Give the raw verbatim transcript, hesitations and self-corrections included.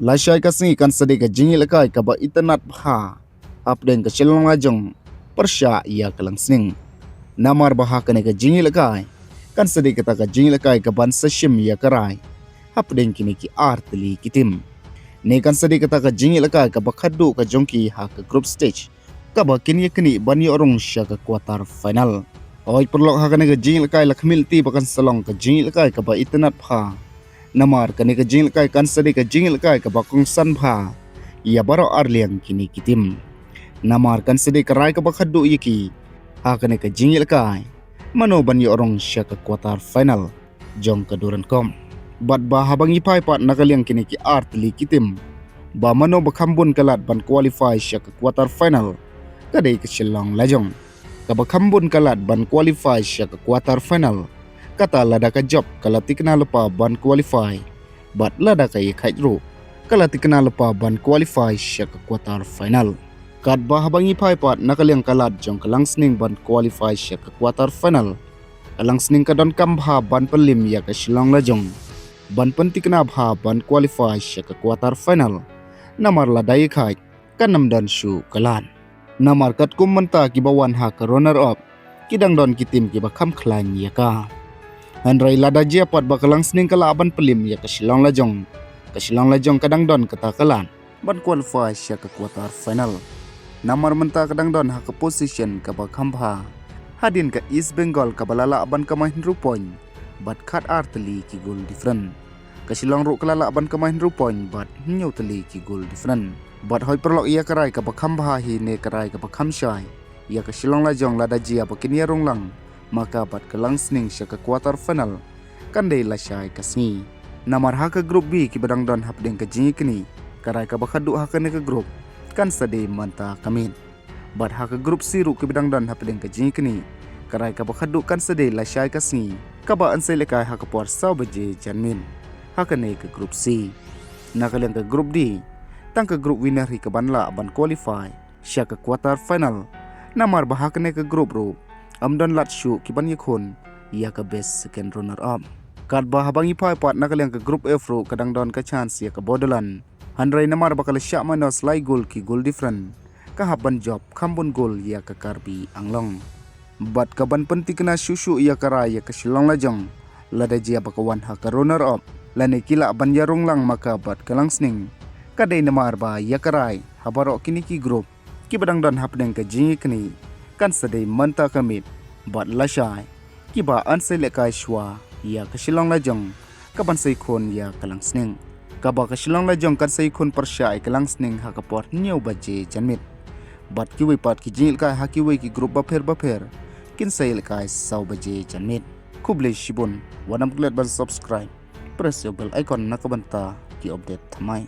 Lashai ka sngi kan sa dei ka jingïalehkai kaba itynnad bha hapdeng ka Shillong Lajong pyrshah ïa ka Langsning. Namar ba ha kane ka jingïalehkai kan sa dei kata ka jingïalehkai kaban sa shim ïa ka rai hapdeng kine ki ar tylli ki tim. Ne kan sa dei kata ka jingïalehkai kaba khatduh ka jong ki ha ka group stage, kaba kin ïa knieh ban ïoh rung sha ka quarter final. Hoi paralok, ha kane ka jingïalehkai la khmih lynti ba kan sa long ka jingïalehkai kaba itynnad bha. Namar kane ka jingïalehkai kan sa dei ka jingïalehkai kaba kongsan bha ïa baroh arliang kine ki tim. Namar kan sa dei ka rai kaba khatduh ïa ki ha kane ka jingïalehkai, mano ban ïoh rung sha ka quarter final jong ka Durand Cup. Bad ba haba ngi phai pat na ka liang kine ki ar tylli ki tim, ba mano ba kham bun ka lad ban qualify sha ka quarter final, ka dei ka Shillong Lajong. Kaba kham bun ka lad ban qualify sha ka quarter final, kata lada ka jop ka la tikna lypa ban qualify, bad lada ka ïakhaid ruh ka la tikna lypa ban qualify sha ka quarter final. Katba haba ngi phai pat na ka liang ka lad jong ka Langsning ban qualify sha ka quarter final, ka Langsning ka donkam bha ban pynlip ïa ka Shillong Lajong ban pyntikna bha ban qualify sha ka quarter final. Namar lada ïakhaid, kan ym don shuh ka lad. Namar katkum mynta kiba wan ha ka runner up, ki dang don ki tim kiba kham khlaiñ ïa ka. Hynrei lada jia pat ba ka Langsning ka lah ban pynlip ïa ka Shillong Lajong, ka Shillong Lajong ka dang don kata ka lad ban qualify sha ka quarter final. Namar mynta ka dang don ha ka position kaba kham bha, hadien ka East Bengal kaba la lah ban kamai hynriew point bad khat ar tylli ki goal different. Ka Shillong ruh ka la lah ban kamai hynriew point bad hynñiew tylli ki goal different. Bad hoi paralok, ïa ka rai kaba kham bha hi ne ka rai kaba kham shai ïa ka Shillong Lajong lada jia ba kin ïa rung lang ma ka bad ka Langsning sha ka quarter final, kan dei lashai ka sngi. Namar ha ka group B kiba dang don hapdeng ka jingïaknieh, ka rai kaba khatduh ha kane ka group kan sa dei mynta ka miet. Bad ha ka group C ruh kiba dang don hapdeng ka jingïaknieh, ka rai kaba khatduh kan sa dei lashai ka sngi, kaba yn sa ïalehkai ha ka por saw baje janmiet ha kane ka group C. Na ka liang ka group D, tang ka group winner hi kaban lah ban qualify sha ka quarter final. Namar ba ha kane ka group ruh ym don lad shuh kiban ïakhun ïa ka best second runner up. Katba haba ngi phai pat na ka liang ka group F ruh ka dang don ka chance ïa ka Bodoland. Hynrei namar ba ka la shah minus lai goal ki goal different, ka hap ban jop kham bun goal ïa ka Karbi Anglong. Bad kaban pyntikna shuh shuh ïa ka rai ïa ka Shillong Lajong, lada jia ba ka wan ha ka runner up, lane ki lah ban ïa rung lang ma ka bad ka Langsning, ka dei namar ba ïa ka rai ha baroh kine ki group kiba dang don hapdeng ka jingïaknieh, kan sa dei mynta ka miet bad lashai kiba yn sa ïalehkai shuwa ïa ka Shillong Lajong kaban sa ïakhun ïa ka Langsning. Kaba ka Shillong Lajong kan sa ïakhun pyrshah ïa ka Langsning ha ka por hynñiew baje janmiet. Bad kiwei pat ki jingïalehkai ha kiwei ki group bapher bapher kin sa ïalehkai saw baje janmiet. Khublei shibun, wat nym klet ban subscribe, press ïa u bell icon na ka bynta ki update thymmai.